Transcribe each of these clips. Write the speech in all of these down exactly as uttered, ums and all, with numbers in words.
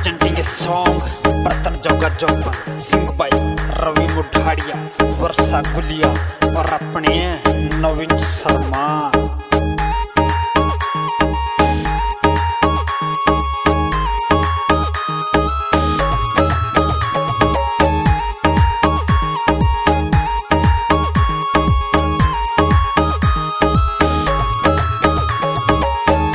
Presenting a song, बर्तन जोगा जोबन, sung by Ravi मुठाड़िया, वर्षा गुलिया और अपने नवीन शर्मा।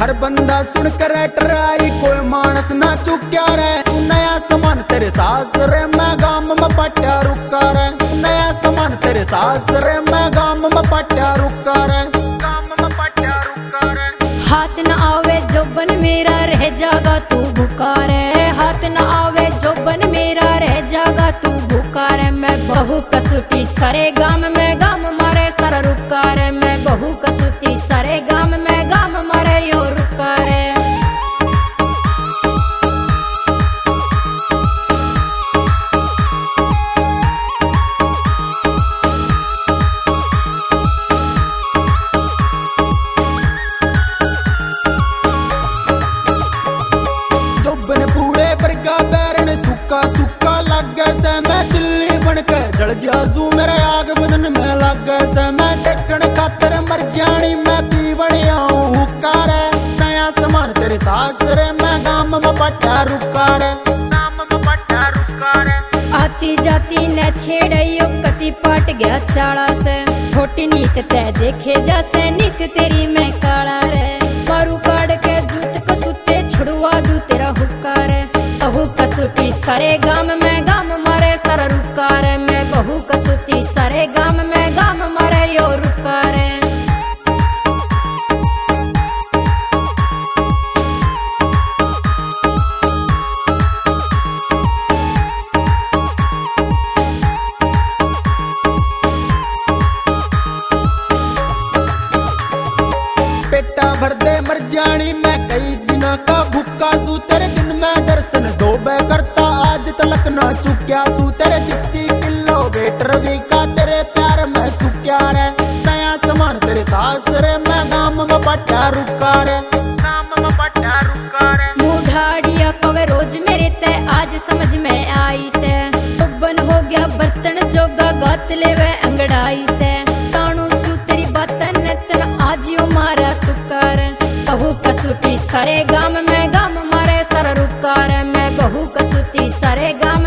हर बंदा सुन कर टराई, कोई मानस ना चुक्या रे। तू नया सामान तेरे सासरे में, गाम में पाट्या रुका रे। तू नया सामान तेरे सासरे में, गाम में पाट्या रुका रे। गाम में पाट्या रुका रे। हाथ न आवे जोबन मेरा, रह जागा तू भूखा रे। हाथ न आवे जोबन मेरा, रह जागा तू भूखा रे। मैं बहू कसूती सारे गाम में, गाम मारे सारा रुका रे। मैं बहू कसूती सारे गाम में, गाम मारे यो रुका रे। जोबन पूरे बरगा बैरन, सुक्का सुक्का लागे से। मैं तिल्ली बन के जल जाजू, मेरे आग बदन में लागे से। मैं देखण खातर मर जानी, मैं पीवण आऊं हुक्का रे। नया सामान तेरे सासरे में, गाम में पाट्या रुका रे। गाम में पाट्या रुका रे। आती जाती न छेड़े यो, कती पाट गया चाला से। खोटी नीत तै देखे जा से, नीत तेरी मैं काला रे। मारू काढ़ के जूत कसूते, छुड़वा दू तेरा हुक्का रे। बहू कसूती सारे गाम में, गाम मारे सारा रुका रे। मैं बहू कसूती सारे गाम में, गाम मारे यो रुका रे। पेटा भर दे मर जानी, मैं कई दिना का भूखा सू। तेरे दिन में दर्शन दो बै करता, आज तलक ना चुक्या सू। तेरे देसी किलो वेटर भी का, तेरे प्यार में सुक्या रे। नया सामान तेरे सासरे में, गाम में पाट्या रुका रे। गाम में पाट्या रुका रे। मुंह ढाड़िया कवे रोज मेरे ते, आज समझ में आई से। बन हो गया बर्तन जोगा, गात लेवे अंगड़ाई से। ताणू सू तेरी बातन ने, तन आज यो मारा तुक्का रे। बहू कसूती सारे गाम में, गाम मारे सारा रुका रे। मैं बहू कसूती सारे गाम